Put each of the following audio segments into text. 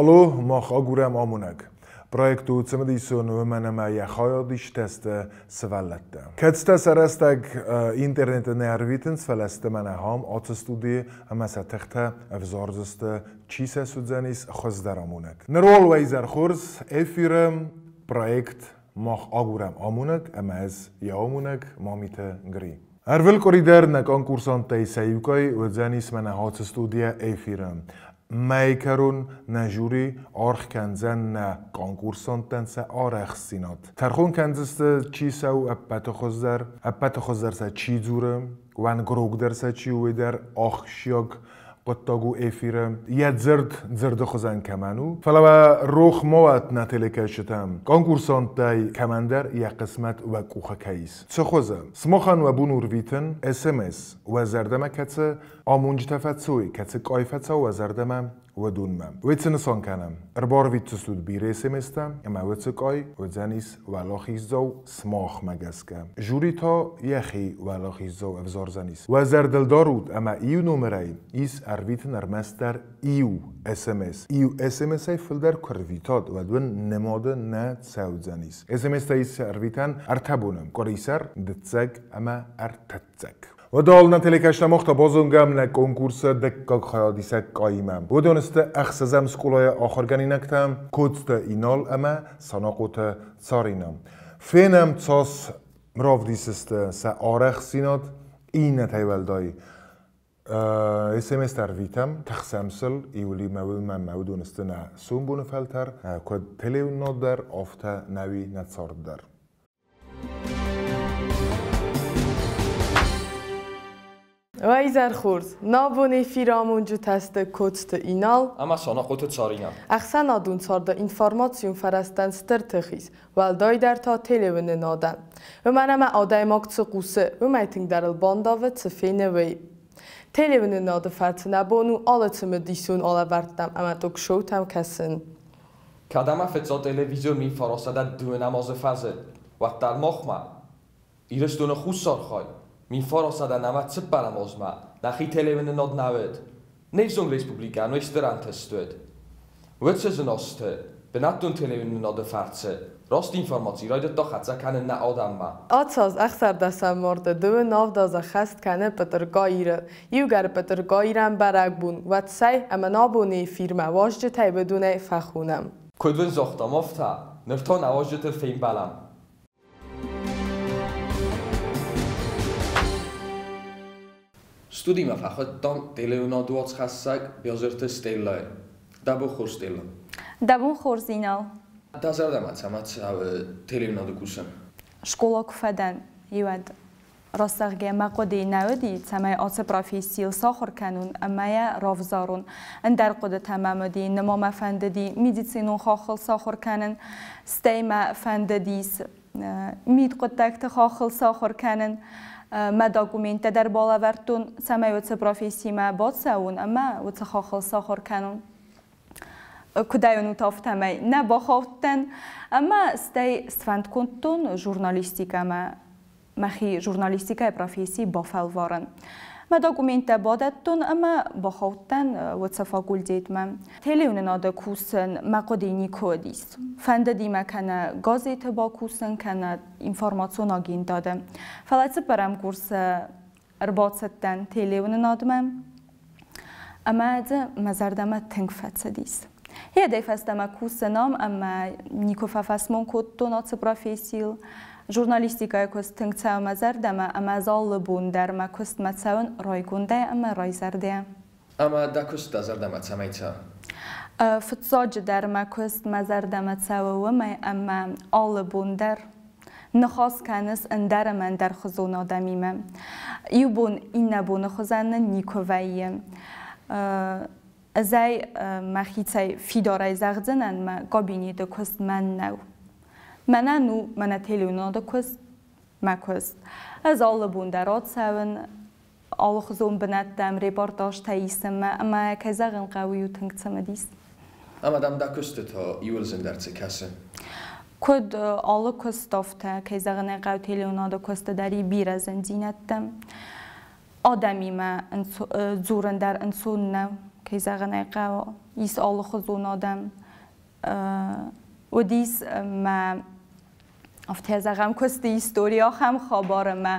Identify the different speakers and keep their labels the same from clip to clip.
Speaker 1: Алло, мах агурӕм амонӕг. Проект у цымыдисон, уымӕн ӕмӕ йӕ хайадисджытӕ сты сывӕллӕттӕ. Кӕцытӕ сӕ рӕстӕг интернеты нӕ ӕрвитынц, фӕлӕ сты мӕнӕ ам, ацы студийы, ӕмӕ сӕ тыхтӕ ӕвзардзысты, чи сӕ суыдзӕнис хуыздӕр амонӕг. Ныр уал уӕ изӕр хорз, эфиры проект Мах агурӕм амонӕг, ӕмӕ ӕз йӕ амонӕг Мамиты Гри. Ӕрвылкъуыри дӕр нӕ конкурсанттӕй сӕ иукай уыдзӕнис мӕнӕ ацы студийӕ эфиры. Мӕйы кӕрон нӕ жюри аргъ кӕндзӕн нӕ конкурсанттӕн сӕ арӕхстдзинад. Тӕрхон кӕндзысты, чи сӕ у ӕппӕты хуыздӕр, ӕппӕты хуыздӕр сӕ чи дзуры, уӕнгрогдӕр сӕ чи у, уый дӕр ахсджиаг хъуыддаг у эфиры. Йӕ дзырд дзырды хуызӕн кӕмӕн у. Фӕлӕ уӕ рох ма уӕд нӕ телекӕсджытӕм, конкурсанттӕй кӕмӕндӕр йӕ хъысмӕт уӕ къухы кӕй ис. Цы хуызы? Сымахӕн уӕ бон у рвитын СМС, уӕ зӕрдӕмӕ кӕцы амонджытӕ фӕцой, кӕцы къай фӕцӕуы уӕ зӕрдӕмӕ, уыдонмӕ. Уый цы нысан кӕны? Ӕрбарвитдзыстут бирӕ СМС-тӕ ӕмӕ уыцы къай уыдзӕнис уӕлахиздзау сымахмӕ гӕсгӕ. Жюри та йӕхи уӕлахиздзау ӕвзардзӕнис. Уӕ зӕрдыл дарут, ӕмӕ иу номерӕй ис ӕрвитын ӕрмӕстдӕр иу СМС. Иу СМС-ӕй фылдӕр куы рвитат, уӕд уын нымады нӕ цӕудзӕнис. СМС-тӕ ис ӕрвитӕн ӕртӕ боны: къуырисӕр, дыццӕг ӕмӕ ӕртыццӕг. Уыдон нӕ телекӕстӕм охта базонгӕ нӕ конкурсы дыккаг хайадисӕг къаимӕ. Уыдон сты ӕхсӕзӕм скъолайы ахуыргӕнинӕгтӕ Коцты Инал ӕмӕ Санахъоты Царина. Фенӕм, цас равдисысты сӕ арӕхстдзинад иннӕтӕй уӕлдай. СМС ӕрвитӕм, тыхсӕм сыл, иулимӕ уымӕ уыдон сты нӕ сомбоны фӕлтӕр, куыд телеуынынад дӕр, афтӕ нӕуи нӕ цард дӕр.
Speaker 2: Уӕ изӕр хорз! Нӕ абон эфиры амонджытӕ сты Коцты Инал
Speaker 3: ӕмӕ Санахъоты Царина.
Speaker 2: Ӕхсӕнадон царды информацион фӕрӕзтӕн стыр тых ис, уӕлдайдӕр та телеуынынадӕн. Уымӕн ӕмӕ адӕймаг цы хъусы, уымӕй тынгдӕр ыл бандавы, цы фены, уый. Телеуынынады фӕрцы нӕ бон у алы цымыдисон алӕвӕрдтӕм ӕмӕ ток-шоутӕм кӕсын.
Speaker 3: Кӕд ӕмӕ фыццаг телевизор 1902 азы фӕзынд, уӕддӕр махмӕ, Ирыстоны хуссар хай, 1904 азмӕ нӕхи телеуынынад нӕ уыд. Не взонг республикӕйӕн уый стыр ӕнтыст уыд. Уыцы зын азты бынӕттон телеуынынады фӕрцы раст информаци райдыдта хӕццӕ кӕнын нӕ адӕммӕ.
Speaker 2: Ацы аз ӕхсӕрдӕсӕм марты дыууын авд азы хӕст кӕны Пътъыркъа-Иры. Иугӕр Пътъыркъа-Ирӕн бӕрӕгбон, уӕд цӕй ӕмӕ нӕ абоны эфирмӕ уазджытӕй уыдонӕй фӕхонӕм.
Speaker 3: Куыд уын загътам, афтӕ, ныр та нӕ уазджытыл фембӕлӕм. Студимӕ фӕхуыдтам телеуынады уацхӕссӕг Биазырты Стеллӕйы. Дӕ бон хорз, Стеллӕ.
Speaker 4: Дӕ бон хорз, Инал.
Speaker 3: Дӕ зӕрдӕмӕ цӕмӕ цӕуы телеуынады кусын?
Speaker 4: Скъола куы фӕдӕн, уӕд растзӕгъгӕ мӕ хъуыдыйы нӕ уыди, цӕмӕй ацы профессийыл сахуыр кӕнон ӕмӕ йӕ равзарон. Ӕндӕр хъуыдытӕ мӕм уыди, нымӕ мӕ фӕндыди медицинон хаххыл сахуыр кӕнын, стӕй мӕ фӕндыдис мидхъуыддӕгты хаххыл сахуыр кӕнын. Мӕ документтӕ дӕр балӕвӕрдтон, цӕмӕй уыцы профессимӕ бацӕуон ӕмӕ уыцы хаххыл сахуыр кӕнон. Куыд ӕй уынут, афтӕмӕй нӕ бахаудтӕн ӕмӕ стӕй сфӕнд кодтон журналистикӕмӕ мӕхи журналистикӕйы професси бафӕлварын. Мӕ документтӕ бадӕттон ӕмӕ бахаудтӕн уыцы факультетмӕ. Телеуынынады кусын мӕ хъуыды никуы уыдис. Фӕндыди мӕ кӕнӕ газеты бакусын, кӕнӕ информацион агентады. Фӕлӕ цыппӕрӕм курсы ӕрбацыдтӕн телеуынынадмӕ ӕмӕ дзы мӕ зӕрдӕмӕ тынг фӕцыдис. Йедӕй фӕстӕмӕ кусын ам ӕмӕ никуы фӕфӕсмон кодтон ацы профессийыл. Журналистикӕйы куыст тынг цӕуы мӕ зӕрдӕмӕ ӕмӕ ӕз алы бон дӕр мӕ куыстмӕ цӕуын райгондӕй ӕмӕ райзӕрдӕйӕ.
Speaker 3: Ӕмӕ дӕ куыст дӕ зӕрдӕмӕ цӕмӕй цӕуы?
Speaker 4: Фыццаджыдӕр мӕ куыст мӕ зӕрдӕмӕ цӕуы уымӕй, ӕмӕ алы бон дӕр ныхас кӕныс ӕндӕр ӕмӕ ӕндӕрхуызон адӕмимӕ. Иу бон иннӕ боны хуызӕн нын никуы вӕййы. Ӕз ӕй мӕхицӕй фидарӕй зӕгъдзынӕн, мӕ кабинеты куыст мӕн нӕу. Мӕнӕн у мӕнӕ телеуынады куыст, мӕ куыст. Ӕз алы бон дӕр ацӕуын алыхуызон бынӕттӕм репортажтӕ исынмӕ ӕмӕ, кӕй зӕгъын хъӕуы, у тынг цымыдис.
Speaker 3: Ӕмӕ дӕм дӕ куысты та иуыл зындӕр цы кӕсы?
Speaker 4: Куыд алы куыст, афтӕ, кӕй зӕгъын ӕй хъӕуы, телеуынады куысты дӕр и бирӕ зындзинӕдтӕ. Адӕмимӕ дзурын дӕр ӕнцон нӕу. Кӕй зӕгъын ӕй хъӕуы, ис алыхуызон адӕм. Уыдис мӕ, афтӕ зӕгъӕм, куысты истори ахӕм хабар, ӕмӕ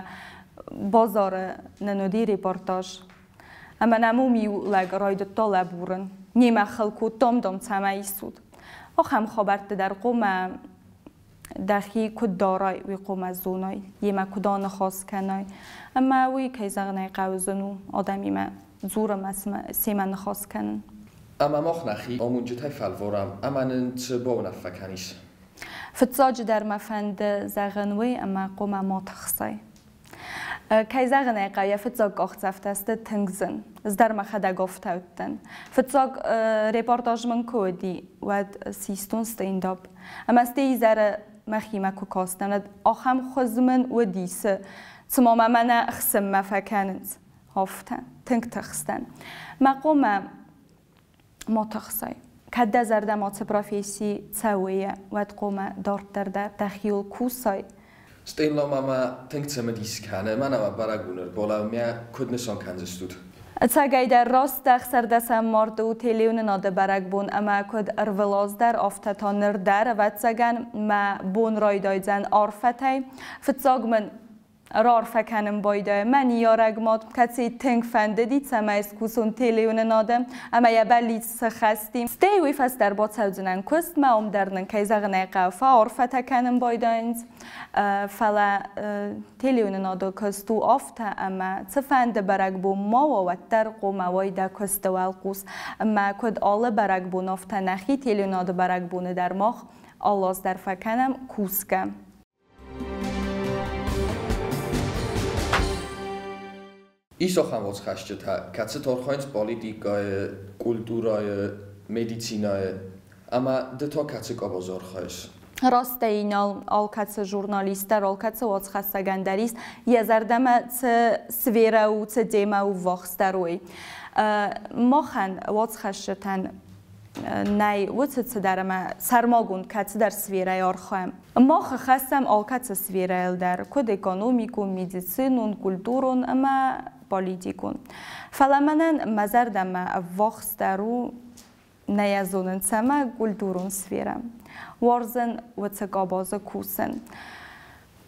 Speaker 4: базары нын уыди репортаж. Ӕмӕ нӕм уым иу лӕг райдыдта лӕбурын. Немӕ хыл кодтам, дам, цӕмӕй исут. Ахӕм хабӕртты дӕр хъуамӕ дӕхи куыд дарай, уый хъуамӕ зонай, йемӕ куыд аныхас кӕнай. Ӕмӕ уый, кӕй зӕгъын ӕй хъӕуы, зын у адӕмимӕ дзурын ӕмӕ семӕ ныхас кӕнын.
Speaker 3: Ӕмӕ мах нӕхи амонджытӕй фӕлварӕм, ӕмӕ нын цы бауынаффӕ кӕнис?
Speaker 4: Фыццаджыдӕр мӕ фӕнды зӕгъын уый, ӕмӕ хъуамӕ ма тыхсай. Кӕй зӕгъын ӕй хъӕуы, йӕ фыццаг къахдзӕфтӕ сты тынг зын. Ӕз дӕр мӕхӕдӕг афтӕ уыдтӕн. Фыццаг репортаж мын куы уыди, уӕд систон стендап. Ӕмӕ стӕй изӕры мӕхимӕ куы кастӕн, уӕд ахӕм хуыз мын уыди, цы, цыма мӕ мӕнӕ хсынмӕ фӕкӕнынц. Афтӕ, тынг тыхстӕн. Мӕ хъомӕ ма тыхсай. Кӕд дӕ зӕрдӕмӕ цы професси цӕуы, уӕд хъомӕ дарддӕр дӕр дӕхиуыл кусай.
Speaker 3: Стелла мӕ тынг цымыдис кӕны, мӕнӕ мӕ бӕрӕгбон ӕрбалӕумӕ куыд нысан кӕндзыстут?
Speaker 4: Ӕцӕгӕйдӕр раст 16 марты у телеуынынады бӕрӕгбон ӕмӕ куыд ӕрвылаз дӕр, афтӕ та ныр дӕр, ӕвӕццӕгӕн, мӕ бон райдайдзӕн арфӕтӕй. Фыццаг мын раарфӕ кӕнын байдайы мӕ ныййарӕг мад, кӕцыйы тынг фӕндыди, цӕмӕй скусон телеуынынады ӕмӕ йӕ бӕллиц сыххӕсти. Стӕй уый фӕстӕ ӕрбацӕудзынӕн куыстмӕ, уым дӕр нын, кӕй зӕгъын ӕй хъӕуы, фӕарфӕтӕ кӕнын байдайынц. Фӕлӕ телеуынынады куыст у афтӕ, ӕмӕ цыфӕнды бӕрӕгбон ма уа, уӕддӕр хъуамӕ уай дӕ куысты уӕлхъус. Ӕмӕ куыд алы бӕрӕгбон, афтӕ нӕхи телеуынынады бӕрӕгбоны дӕр мах алы аз дӕр фӕкӕнӕм кусгӕ.
Speaker 3: Ис ахӕм уацхӕсджытӕ, кӕцыты архайынц политикӕйы, культурӕйы, медицинӕйы, ӕмӕ ды та кӕцы къабазы архайыс?
Speaker 4: Растӕй нал алкӕцы журналист дӕр, алкӕцы уацхӕссӕгӕн дӕр ис, йӕ зӕрдӕмӕ цы сферӕ у, цы темӕ у ввахсдӕр, уый. Махӕн, уацхӕсджытӕн, нӕй уыцы цыдӕр ӕмӕ сӕрмагонд кӕцыдӕр сферӕйы архайӕм. Мах хӕссӕм алкӕцы сферӕйыл дӕр, куыд экономикон, медицинон, культурон ӕмӕ политикон. Фӕлӕ мӕнӕн мӕ зӕрдӕмӕ ӕввахсдӕр у, нӕ йӕ зонын, цӕмӕ культурон сферӕ. Уарзын уыцы къабазы кусын.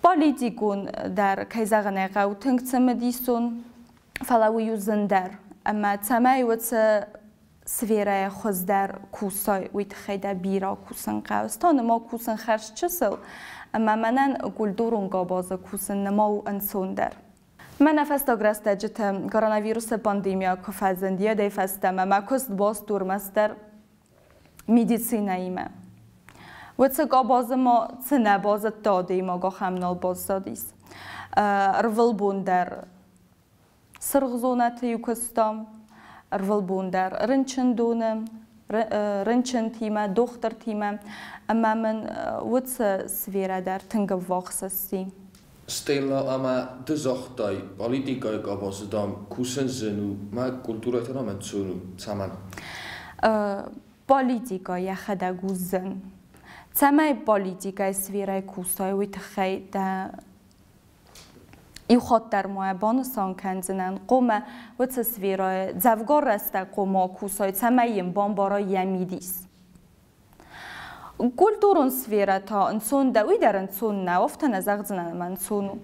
Speaker 4: Политикон дӕр, кӕй зӕгъын ӕй хъӕуы, тынг цымыдисон, фӕлӕ уый у зындӕр. Ӕмӕ цӕмӕй уыцы сферӕйы хуыздӕр кусай, уый тыххӕй дӕ бирӕ кусын хъӕуы. Станы ма кусын хӕрз чысыл, ӕмӕ мӕнӕн культурон къабазы кусын ныма у ӕнцондӕр. Мӕнӕ фӕстаг рӕстӕджыты коронавирусы пандемия куы фӕзынд, уӕдӕй фӕстӕмӕ мӕ куыст баст у ӕрмӕстдӕр медицинӕимӕ. Уыцы къабазы ма цы нӕ базыдта адӕймаг, ахӕм нал баззадис. Ӕрвылбон дӕр цыргъ зонӕты-иу куыстам, ӕрвылбон дӕр рынчындоны, рынчынтимӕ, дохтыртимӕ, ӕмӕ мын уыцы сферӕ дӕр тынг ӕввахс сси.
Speaker 3: Стелла, ӕмӕ ды загътай, политикӕйы къабазы, дам, кусын зын у, мӕ культурӕйы та, дам, ӕнцон у. Цӕмӕн?
Speaker 4: Политикӕ йӕхӕдӕг у зын. Цӕмӕй политикӕйы сферӕйы кусай, уый тыххӕй дӕ иу хатт дӕр ма банысан кӕндзынӕн, хъуамӕ уыцы сферӕйы дзӕвгар рӕстӕг хъуамӕ кусай, цӕмӕй йын бамбарай йӕ мидис. Культурон сферӕ та ӕнцон дӕ, уый дӕр ӕнцон нӕу, афтӕ нӕ зӕгъдзынӕн, ӕмӕ ӕнцон у.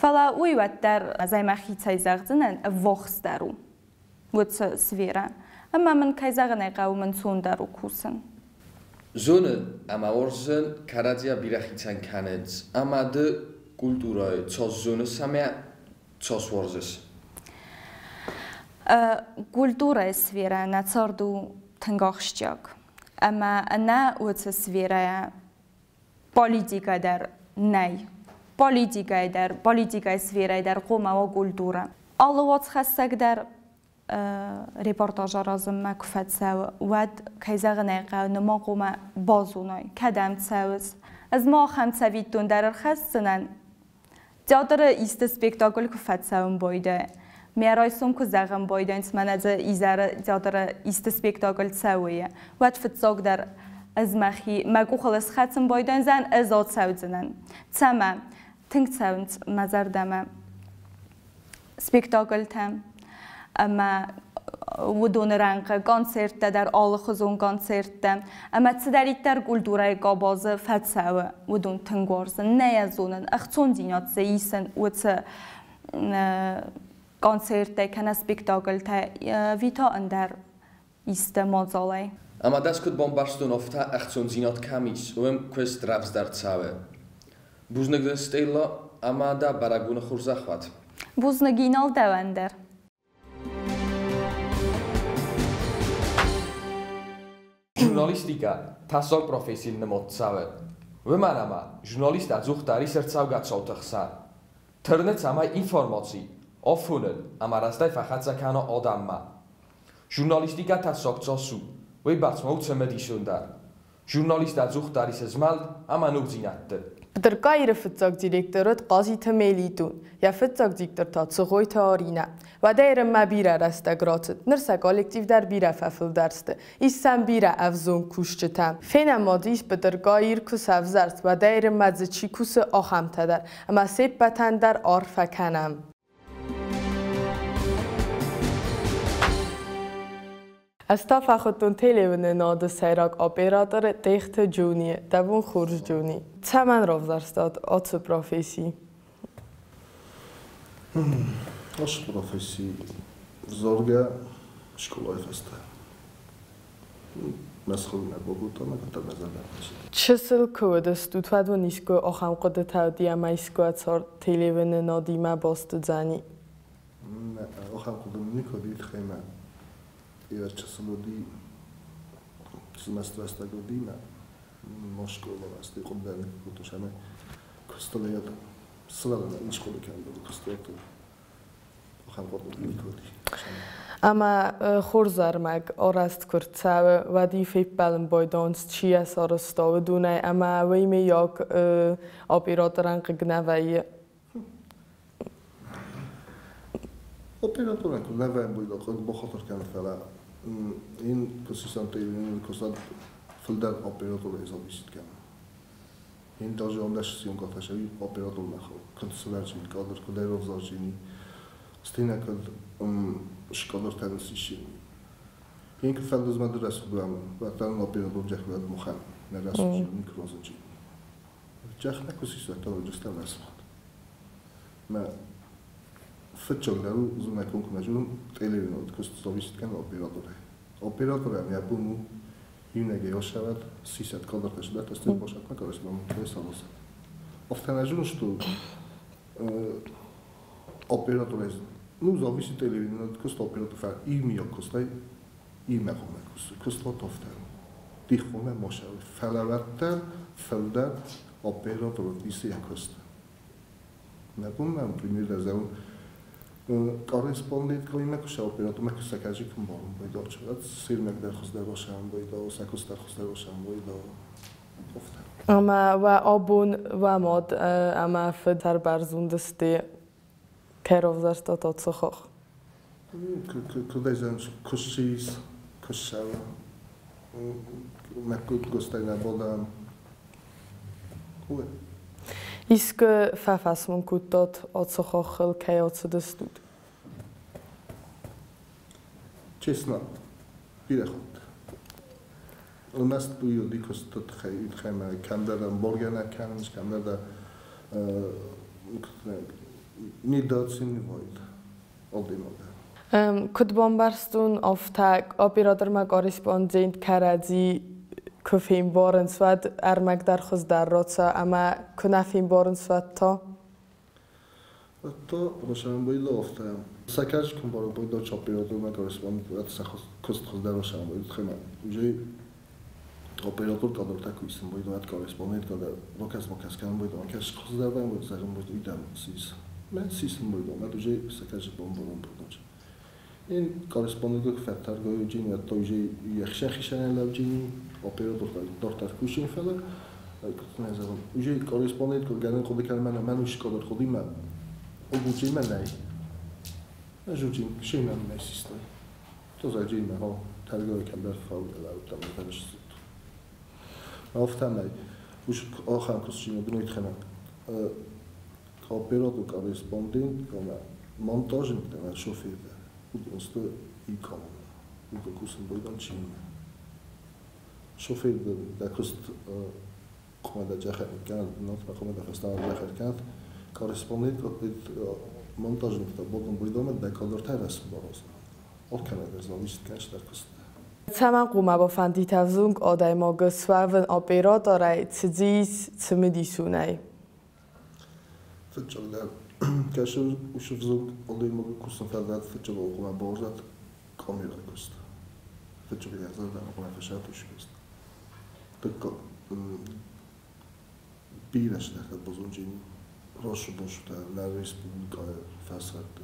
Speaker 4: Фӕлӕ уый уӕддӕр, ӕз ӕй мӕхицӕй зӕгъдзынӕн, ӕввахсдӕр у уыцы сферӕ. Ӕмӕ мын, кӕй зӕгъын ӕй хъӕуы, ӕнцондӕр у кусын.
Speaker 3: Зонын ӕмӕ уарзын кӕрӕдзийӕ бирӕ хицӕн кӕнынц, ӕмӕ ды культурӕйы цас зоныс ӕмӕ цас уарзыс?
Speaker 4: Культурӕйы сферӕ нӕ цард у тынг ахсджиаг. Ӕмӕ ӕнӕ уыцы сферӕйӕ политикӕ дӕр нӕй. Политикӕйы дӕр, политикӕйы сферӕйы дӕр хъуамӕ уа культурӕ. Алы уацхӕссӕг дӕр репортаж аразынмӕ куы фӕцӕуы, уӕд, кӕй зӕгъын ӕй хъӕуы, ныма хъуамӕ базоной, кӕдӕм цӕуыс. Ӕз ма ахӕм цӕвиттон дӕр ӕрхӕсдзынӕн. Театры исты спектакль куы фӕцӕуын байдайы, мӕ райсом куы зӕгъын байдайынц, мӕнӕ дзы изӕры театры исты спектакль цӕуы, уӕд фыццагдӕр ӕз мӕхи мӕ къухыл схӕцын байдайдзӕн, ӕз ацӕудзынӕн. Цӕмӕ? Тынг цӕуынц мӕ зӕрдӕмӕ спектакльтӕ. Ӕмӕ Уыдоны рӕнхъы концерттӕ дӕр, алыхуызон концерттӕ. Ӕмӕ цыдӕриддӕр культурӕйы къабазы фӕцӕуы, уыдон тынг уарзын. Нӕ йӕ зонын, ӕхцондзинад дзы исын уыцы концерттӕй кӕнӕ спектакльтӕ, ӕви та ӕндӕр исты мадзалӕй.
Speaker 3: Ӕмӕ дӕс куыд бамбӕрстон, афтӕ ӕхцондзинад кӕм ис, уым куыст рӕвдздӕр цӕуы. Бузныг дын, Стелла, ӕмӕ дӕ бӕрӕгбоны хорзӕх уӕд.
Speaker 4: Бузныг, Инал, дӕуӕн дӕр.
Speaker 3: Журналистикӕ тӕссаг профессийыл нымад цӕуы. Уымӕн ӕмӕ журналист ӕдзухдӕр ис ӕрцӕугӕ цауты хсӕн. Тырны, цӕмӕй информаци афоныл ӕмӕ рӕстӕй фӕхӕццӕ кӕна адӕммӕ. Журналистикӕ тӕссаг цас у, уый бӕрц ма у цымыдисон дӕр. Журналист ӕдзухдӕр исы змӕлд ӕмӕ ногдзинӕдты.
Speaker 2: ПТРК-Иры фыццаг директор уыд Хъазиты Мелитон, йӕ фыццаг диктор та Цыгъойты Аринӕ. Уӕдӕ Ирынмӕ бирӕ рӕстӕг рацыд, ныр сӕ коллектив дӕр бирӕ фӕфылдӕр сты, ис сӕм бирӕ ӕвзонг кусджытӕ. Фенӕм ма дзы ис ПТРК-Ир куы сӕвзӕрст, уӕдӕ Ирынмӕ дзы чи кусы, ахӕмтӕ дӕр, ӕмӕ се ппӕтӕн дӕр арфӕ кӕнӕм. Ӕз та фӕхуыдтон телеуынынады сӕйраг операторы Тъехты Джонийы. Дӕ бон хорз, Джони. Цӕмӕн равзӕрстат ацы професси?
Speaker 5: Ацы професси взаргӕ скъолайы фӕстӕ. Мӕ схуыгмӕ бакодта мӕ кӕддӕр мӕ зӕрдӕ фӕцыд.
Speaker 2: Чысыл куы уыдыстут, уӕд уын искуы ахӕм хъуыдытӕ уыди ӕмӕ искуы ӕцӕг телеуынынадимӕ баст уыдзӕни?
Speaker 5: Ахӕм хъуыды мын никуы уыди, тыххӕй мӕ чысыл уыди, цымӕ рӕстӕг уыди мӕ ма скъоламӕ хъуыды кодтон, ӕмӕ куыстыл сывӕллонӕн ницы хъуыды кӕнын, куыстуаты ахӕм хъуыды никуы уыди.
Speaker 2: Ӕмӕ хорз ӕрмӕг арӕзт куы рцӕуы, уӕд-иу феппӕлын байдайынц, чи йӕ сарӕзта, уыдонӕй, ӕмӕ уый мыййаг операторӕн хъыг нӕ вӕййы.
Speaker 5: Операторӕн куы нӕ вӕййы бойда, хъыг бахатыр кӕн, фӕлӕ ин косисантей косад фылдӕр операторӕй зависит кӕны. Ин даже он дӕс съемката шави оператор нахо, куыд сывӕрджини кадр, куыд ӕрӕвзарджини, стӕй куыд скадр тӕныс исини. Ин куыд фӕндызмӕ рӕсугъд вӕттан оператор джахвӕд мухан, нӕ рӕсугъд микрозаджини. Джахна косисантей джаста рӕсугъд. Мӕ фыццагдӕр у зымӕгон куы нӕ зонын, телевизоры куыст зависит кӕны операторӕй. Операторӕн йӕ бон у иунӕгӕй осӕвӕд, сисӕд кадртӕ сыдӕртӕ, стӕй босатмӕ корреспондент салосӕд. Афтӕ нӕ зонын, что операторӕй, ну, зависит телевизоры куыст оператор фӕ ими куыстӕй име хомӕ куыст афтӕ. Тихомӕ мосӕвӕд. Фӕлӕвӕдтӕ фылдӕр оператор исы йӕ куыст. Мӕ бон например, зӕгъын, корреспондент коймӕ куы оператор мӕ куы сакажи кум барун бойда чуат сирмек дӕр хуыздӕр ошам бойда сакус дӕр хуыздӕр ошам бойда офта.
Speaker 2: Ӕмӕ уӕ абон уӕ мад ӕмӕ фыд ӕрбӕрзонд сты, кӕй равзӕрстат ацы хох?
Speaker 5: Куыдӕй зӕгъын, куыссис, куыссӕуы, мӕ куыстӕй нӕ бодам.
Speaker 2: Искуы фӕфӕсмон кодтат ацы хохыл, кӕй ацыдыстут?
Speaker 5: Честно, бирӕ хатт. Ӕрмӕст уый уыди куысты тыххӕй, тыххӕй мӕ кӕмдӕр ӕмбаргӕ нӕ кӕнынц, кӕмдӕр недооценивают адӕймагӕн.
Speaker 2: Куыд бамбӕрстон, афтӕ оператор ӕмӕ корреспондент кӕрӕдзи куы фембарынц, уӕд ӕрмӕг дӕр хуыздӕр рацӕуы, ӕмӕ куы нӕ фембарынц, уӕд та?
Speaker 5: Уӕд та Рошамбойла афтӕ. Сакаж куы бойда оператор ӕмӕ корреспондент сӕ куыст хуыздӕр Рошамбойла тыххӕй мӕ уже оператор кадртӕ куы исын бойда, уӕд корреспондент кадр ракӕс-бакӕс кӕнын бойда, кӕс хуыздӕр бойда, зӕгъын бойда, уый сис. Мӕ сисын бойда, мӕ уже сакаж бомбарон бойда. Ин корреспондент фӕтаргой уӕд та уже йӕхсӕн лӕвджини, оператор дортар кусин фӕлӕ, зӕгъын, уже корреспондент гӕнӕн хъуыды кӕны мӕнӕ мӕн уый кадр хъуыди мӕ огуджи мӕ нӕй. Ӕз уджи шеймӕ нӕ систой. То за джи мӕ хо таргой кӕмдӕр фӕуд ӕмӕ Афтӕмӕй уш ахӕм куыстимӕ бынойт хӕмӕ оператор корреспондент ӕмӕ монтажник ӕмӕ шофер дӕр. Уыдон сты иу командӕ. Кусын бойдан чин. Шофер да куст команда жахер кан, нот команда фестан жахер кан. Корреспондент монтажник да бодон бойдоме да кадртай расм бароз. Окана зависит конечно куст.
Speaker 2: Цӕмӕн хъуамӕ бафӕндид ӕвзонг адӕймагы суӕвын операторӕй, цыдис цымыдисонӕй?
Speaker 5: Фыццагдӕр кӕсы уыцы ӕвзонг адӕймагы кусын фадат фыццаг хъуамӕ бауарзат камерӕйы куыст. Фыццаг йӕ зӕрдӕмӕ хъуамӕ фӕсат уыцы куыст. Дыккаг бирӕ цыдӕртӕ базонджын росубосутӕ нӕ республикӕйы фӕсвӕдты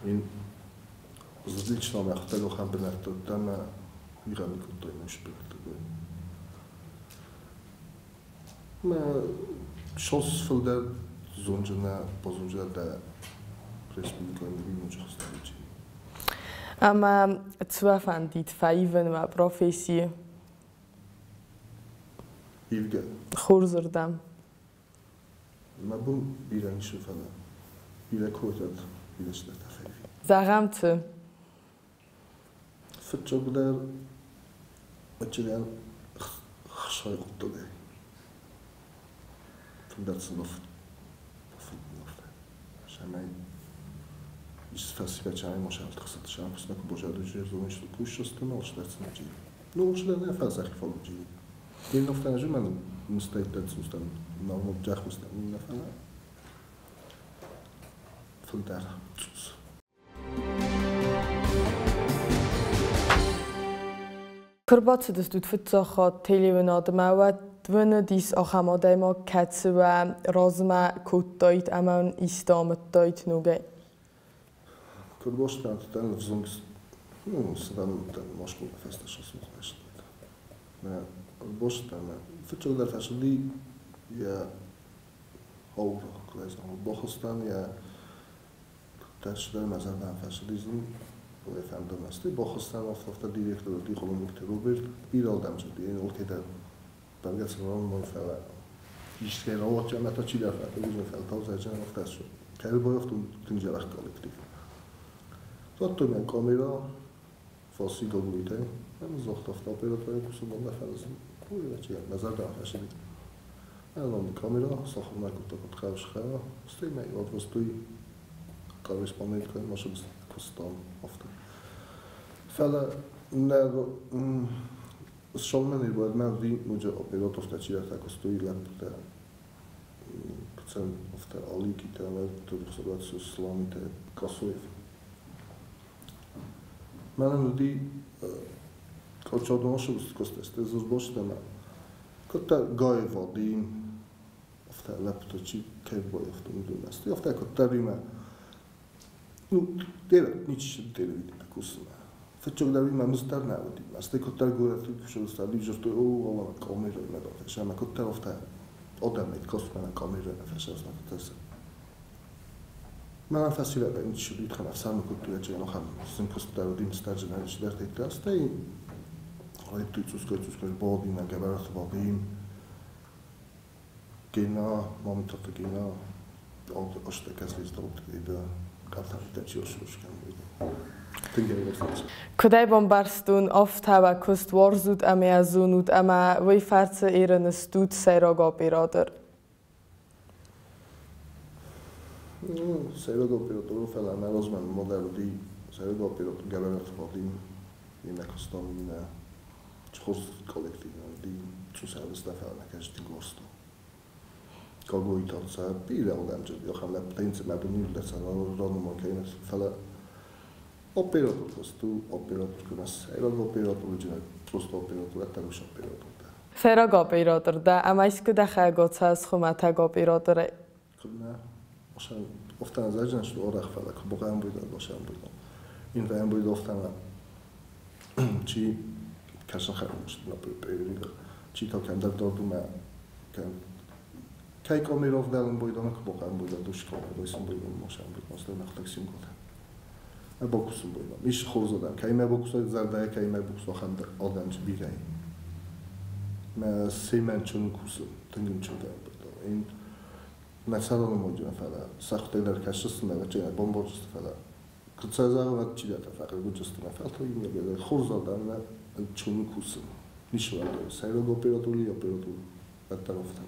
Speaker 5: Ин различно мӕхтӕг ахӕм бынӕттӕ ӕмӕ уигъӕми кодтой уыцы бынӕтты. Мӕ шос фылдӕр зонджына базонджына дӕ республикӕйы бинончы хостӕджы.
Speaker 2: Ӕмӕ цы фӕндид фӕивын мӕ професси?
Speaker 5: Ивгӕ.
Speaker 2: Хорзырдӕм.
Speaker 5: Мӕ бон бирӕ ницы, фӕлӕ бирӕ койтӕд бирӕ цыдӕртӕ фӕивин.
Speaker 2: Зӕгъӕм, цы?
Speaker 5: Фыццагдӕр ӕччыгӕн хсай хъуыддагӕй. Фылдӕр сын Сӕмӕй фӕсивӕд машалтхсат шампусна божадуджи зониш кушастын алштацнаджи. Ну, шле не фазах фалджи. Ин офтан жуман мустайт сустан на джахустан на фала. Фылдӕр цус.
Speaker 2: Куы рбацыдыстут фыццаг хатт телеуынадмӕ, уӕд уыныдис ахӕм адӕймаг, кӕцы уӕ размӕ кодтаид ӕмӕ уын исты амыдтаид ногӕй?
Speaker 5: Куы рбацыдтӕн, ӕвзонг, ну, сывӕллӕттӕн ма скъола фӕстӕ сӕ Мӕ рбацыдтӕн, фыццагдӕр фӕцыди йӕ аура, бахызтӕн йӕ тӕрсдӕр мӕ зӕрдӕмӕ фӕцыди зын, фӕндырмӕсты. Бахызтӕн афтӕ директор Дихоломикты Роберт, бирӕ адӕм цыди, окей, бӕргӕ цӕрӕнбон, фӕлӕ искӕй рауадзӕм, ӕмӕ та чидӕр фӕтӕ, фӕлтау зӕджын афтӕ Кӕй тынг дзӕбӕх коллектив. Радтой мӕм камерӕ, фӕци Гаглойтӕй, ӕмӕ загъта, афтӕ операторӕй кусын нӕ фӕлӕ уый мӕ зӕрдӕмӕ фӕцыди. Ӕмӕ камерӕ сахуыр кодта куыд хъӕбысхӕра, стӕй мӕ ӕрвыстой корреспонденткӕй ма куыстам афтӕ. Фӕлӕ нӕ Солмены volt már ноджы оператортӕ чидӕртӕ куыстой лӕппутӕ куыцӕн афтӕ Аликитӕ ӕмӕ Турксабат Сламитӕ Касоев. Мӕнӕн уыди kapcsolatban костесте зузбостема. Кодта Гай Вадим, афтӕ лӕппутӕ чи кӕй баййӕфтон, уыдон сты. Афтӕ кодта риме. Ну, tényleg nincs televízióban кусына. Фыццагдӕр риме мыздӕр нӕ уыди. Стӕй кодта горӕты кусыста, дивжыртой, о, алан камера меда фӕсӕмӕ кодта афтӕ адӕмӕй космена камера фӕсӕсна кодта. Мӕнӕн фӕсивӕдӕй nincs ritkan ӕфсӕрмы кодтой, ӕччыгӕн ахӕм сын куыстытӕ уыди, мыздӕрджын чидӕртӕ. Стӕй райдыдтой цъусгай-цъусгай Бадин, Гӕбӕраты Вадим, Гена, Мамитаты Гена, Астӕ Кӕслиздалты
Speaker 2: Куыдӕй бамбӕрстон, афтӕ уӕ куыст уарзут ӕмӕ йӕ зонут, ӕмӕ уый фӕрцы ерын стут сӕйраг оператор?
Speaker 5: Ну, сӕйраг оператор, фӕлӕ мӕ размӕ модел уыди сӕйраг оператор Гӕбӕраты Вадим, йемӕ куыстам иннӕ хорз коллектив уыди, цъус ӕрвыста, фӕлӕ нӕ кӕсти горсто. Гаглойты Атца, бирӕ адӕм цыди, ахӕм лӕппутӕ, мӕ бон ранымайын кӕй фӕлӕ оператор куысту, оператор куы сӕйраг оператор, просто оператор, ӕддӕгус оператор дӕ.
Speaker 2: Сӕйраг оператор дӕ, ӕмӕ искуы дӕхӕгот хуымӕтӕг операторӕй?
Speaker 5: Куыд нӕ? Офтан зӕджын сты арӕх, фӕлӕ куы бакъӕмбуйда, башӕмбуйда. Ин вӕмбуйда офтан чи кӕсын хӕрмуст на период. Чи та кӕмдӕр дардумӕ кӕм кӕй камера вдӕлын бойда, куы бакъӕмбуйда, душ камера, сын бойда, машӕмбуйда, астӕй нӕхтӕг симкотӕ. Бакусын бойда. Ис хорз адӕм. Кӕй мӕ бакусай зӕрдӕйӕ, кӕй мӕ бакуса ахӕм адӕм бирӕ. Мӕ семӕн чын кусын, тынг ын чын вӕмбуйда. Ин мӕ цӕрӕны моджы фӕлӕ сӕхтӕй дӕр кӕсыс, мӕ вӕчче бомборджысты, фӕлӕ Куыд чидӕртӕ фӕхъыг фӕлтау имӕ хорз адӕм чун кусын. Ничего, сӕйраг оператори оператор уӕддӕр афтӕ.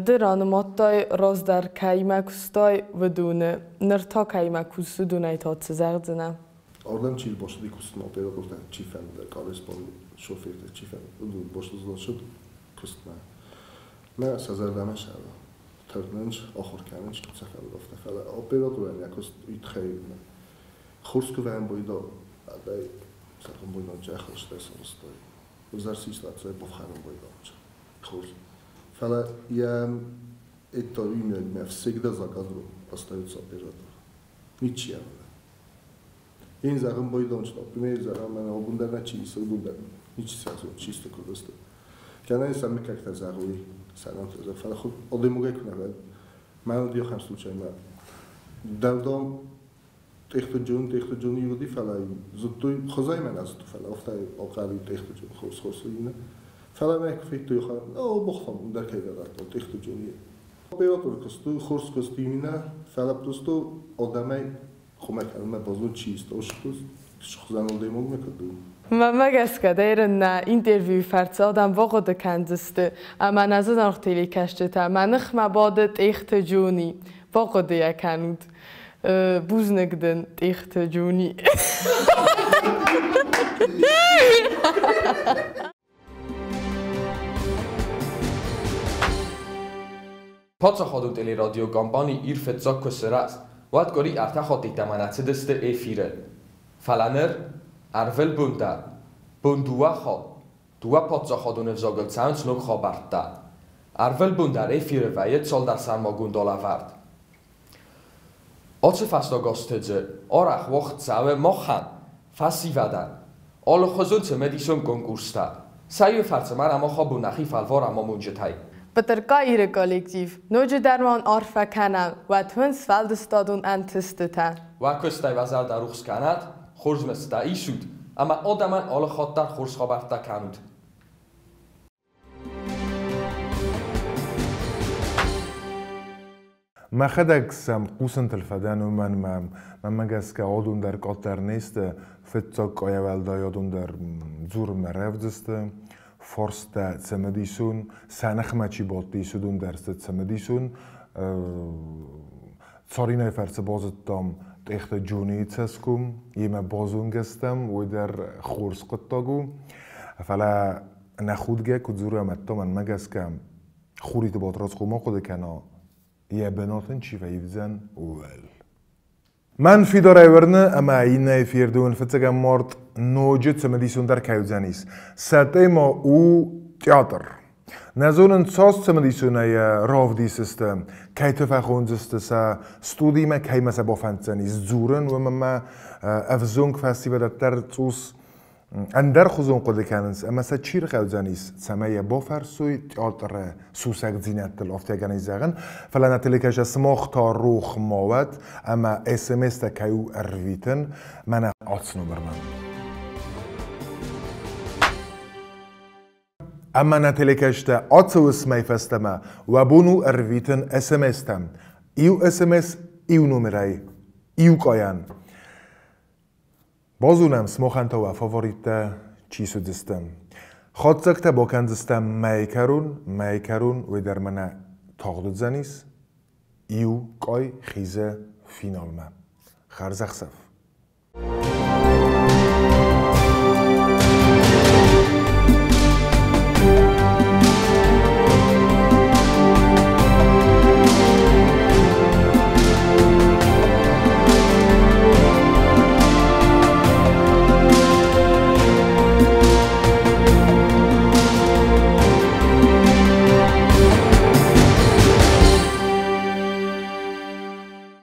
Speaker 2: Ды ранымадтай, раздӕр кӕимӕ куыстай, уыдоны. Ныр та кӕимӕ кусыс, уыдонӕй та цы зӕгъдзынӕ?
Speaker 5: Ардӕм чи рбацыди куыстмӕ, оператортӕ чи фӕнды, корреспондент, шофертӕ чи фӕнды, уыдон бацыд куыстмӕ. Мӕ сӕ зӕрдӕмӕ сӕва. Тырнынц, ахуыр кӕнынц, куыд сӕ фӕнды, афтӕ. Фӕлӕ операторӕн йӕ куыст уый тыххӕй хорз куы вӕмбойда, адӕй сӕргъӕмбойдан чӕххӕстӕй сарӕзтой. Ӕвзӕр систацӕй бафхӕрын бойдан хорз. Фӕлӕ йӕ это имя всегда за кадром остается оператор. Ничья. Én зӕгъын бойдан, что, например, зӕгъын, мӕнӕ абон дӕр нӕ чи исы, уыдон дӕр ничи сӕ зоны, чисто куыд Кӕнӕ сӕ мыггӕгтӕ зӕгъой, сӕ нӕмттӕ зӕгъ, фӕлӕ адӕймагӕй куы нӕ вӕййы. Мӕн уыди ахӕм случай, мӕ дӕлдон Тъехты Джони уыди, фӕлӕ зыдтой, хуызӕй мӕ нӕ зыдтой, фӕлӕ афтӕ алкъӕли Тъехты Джон хорз хорз иннӕ. Фӕлӕ мӕ куы федтой, о, бохтам, дӕр кӕй радтой Тъехты Джони. Оператор куысты, хорз куысты именно, фӕлӕ просто адӕмӕй хъуымӕ кӕнынмӕ базон чи исты, хуызӕн адӕймагмӕ куыд у.
Speaker 2: Мӕнмӕ гӕсгӕ дӕр нӕ интервьюйы фӕрцы адӕм бахъуыды кӕндзысты, ӕмӕ нӕ зынаргъ телекӕсджытӕ, мӕ ныхмӕ бады Тъехты Джони. Бахъуыды йӕ кӕнут. Бузныг дын, Тъехты Джони.
Speaker 3: Паддзахадон телерадиокомпани Ир фыццаг куы сырӕзт, уӕд къуыри ӕртӕ хатты йеддӕмӕ нӕ цыдысты эфиры. Фӕлӕ ныр ӕрвылбон дӕр, бон дыууӕ хатт, дыууӕ паддзахадон ӕвзагыл цӕуынц ног хабӕрттӕ. Ӕрвылбон дӕр эфиры вӕййы цалдӕр сӕрмагонд алӕвӕрд. Ацы фӕстаг азты дзы арӕх уагъд цӕуы махӕн, фӕсивӕдӕн, алыхуызон цымыдисон конкурстӕ. Сӕ иуы фӕрцы ма мах абон нӕхи фӕлварӕм амонджытӕй.
Speaker 2: Бытырка Иры коллектив, ноджыдӕр ма уын арфӕ кӕнӕм, уӕд уын сфӕлдыстадон ӕнтыстытӕ.
Speaker 3: Уӕ куыстӕй уӕ зӕрдӕ рухс кӕнӕд, хорз мыздтӕ исут, ӕмӕ адӕмӕн алы хатт дӕр хорз хабӕрттӕ кӕнут.
Speaker 1: Мӕхӕдӕг сӕм хъусынтыл фӕдӕн, уымӕн мӕнмӕ гӕсгӕ адон дӕр къаддӕр не сты, фыццаг къайӕ уӕлдай адон дӕр дзурынмӕ рӕвдз сты, фарстӕ цымыдисон, сӕ ныхмӕ чи бадтис, уыдон дӕр сты цымыдисон. Царинайы фӕрцы базыдтам Тъехты Джонийы цӕсгом, йемӕ базонгӕ стӕм, уый дӕр хорз хъуыддаг у. Фӕлӕ нӕ худгӕ куыд дзурӕм, ӕдта мӕнмӕ гӕсгӕ Хуриты Батрадз хъуамӕ хъуыды кӕна, йӕ бынат ын чи фӕивдзӕн, ууыл. Мӕн фидарӕй уырны, ӕмӕ иннӕ эфирды уын фыццӕгӕм март ноджы цымыдисондӕр кӕй уыдзӕнис. Сӕ тема у театр. Нӕ зонын, цас цымыдисонӕй равдисысты, кӕйты фӕхондзысты сӕ студимӕ, кӕимӕ сӕ бафӕнддзӕнис дзурын, уымӕн ӕмӕ ӕвзонг фӕсивӕд дӕр цъус ӕндӕрхуызон хъуыды кӕнынц, ӕмӕ сӕ чи рхъӕудзӕнис, цӕмӕй йӕ бафӕрсой театры сусӕгдзинӕдтыл, афтӕ гӕнӕн зӕгъын. Фӕлӕ нӕ телекӕсӕг сымах та рох ма уӕд, ӕмӕ СМС-тӕ кӕй у ӕрвитын, мӕнӕ ацы номырмӕ. Ӕмӕ нӕ телекӕсджытӕ ацы уысмӕй фӕстӕмӕ уӕ бон у ӕрвитын СМС-тӕм. Иу СМС иу номерӕй, иу къайӕн. Базонӕм, сымахӕн та уӕ фавориттӕ чи суыдзысты. Хатдзӕгтӕ бакӕндзыстӕм мӕйы кӕрон, мӕйы кӕрон уый дӕр мӕнӕ тагъд уыдзӕнис. Иу къай хизы финалмӕ. Хӕрзӕхсӕв!